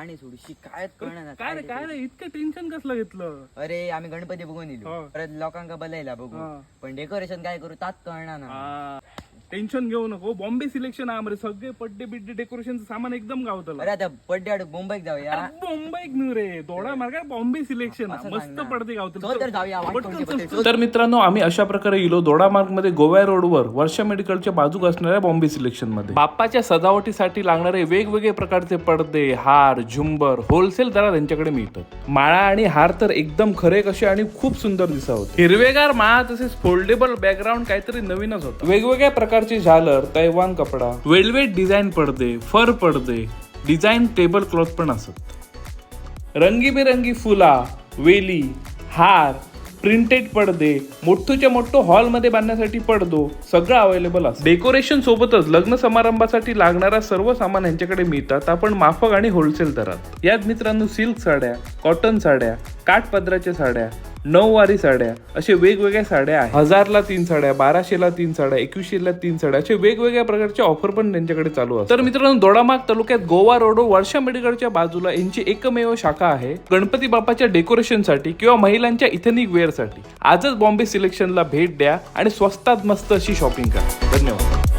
आणि थोडीशी काय कळणार. काय रे, काय रे, इतकं टेन्शन कसलं घेतलं? अरे, आम्ही गणपती बघून इलो. परत लोकांका बलायला बघू. पण डेकोरेशन काय करू तात कळणार ना. टेन्शन घेऊ नको, बॉम्बे सिलेक्शन आहे रे. सगळे पड्डे बिड्डे, डेकोरेशन सामान एकदम गावतलं. अरे, आता बड्डे आडूक मुंबईत जाऊया. मुंबईत न्यू रे, दोडा मार्ग बॉम्बे सिलेक्शन. असं मस्त सांग ना. पडते गावतलं. चल तर जाऊया, वाट पटकन कोणती चल. पडते. तर मित्रांनो, आम्ही अशा प्रकारे इलो दोडामार्ग मध्ये गोव्या रोडवर वर्षा मेडिकलच्या बाजूक असणाऱ्या बॉम्बे सिलेक्शन मध्ये. बाप्पाच्या सजावटीसाठी लागणारे वेगवेगळे प्रकारचे पडदे, हार, झुंबर होलसेल दरात त्यांच्याकडे मिळतात. माळा आणि हार तर एकदम खरे कसे आणि खूप सुंदर दिसत होते. हिरवेगार माळा तसेच फोल्डेबल बॅकग्राऊंड काहीतरी नवीनच होतं. वेगवेगळ्या प्रकारचे झालर, तैवान कपडा, वेलवेट डिझाईन पडदे, फर पडदे, डिझाईन टेबल क्लॉथ पण असत. रंगीबेरंगी फुला, वेली, हार, प्रिंटेड पडदे, मोठूच्या मोठं हॉलमध्ये बांधण्यासाठी पडदो, सगळं अवेलेबल असतं. डेकोरेशन सोबतच लग्न समारंभासाठी लागणारा सर्व सामान यांच्याकडे मिळतात, आपण माफक आणि होलसेल दरात. यात मित्रांनो, सिल्क साड्या, कॉटन साड्या, काठपदराच्या साड्या, नऊवारी साड्या असे वेगवेगळ्या साड्या आहेत. 1000ला तीन साड्या, 1200ला तीन साड्या, 2100ला तीन साड्या असे वेगवेगळ्या प्रकारच्या ऑफर पण त्यांच्याकडे चालू असतात. तर मित्रांनो, दोडामार्ग तालुक्यात गोवा रोड वर्षा मेडिकलच्या बाजूला यांची एकमेव शाखा आहे. गणपती बाप्पाच्या डेकोरेशनसाठी किंवा महिलांच्या इथेनिक वेअरसाठी आजच बॉम्बे सिलेक्शनला भेट द्या आणि स्वस्तात मस्त अशी शॉपिंग करा. धन्यवाद.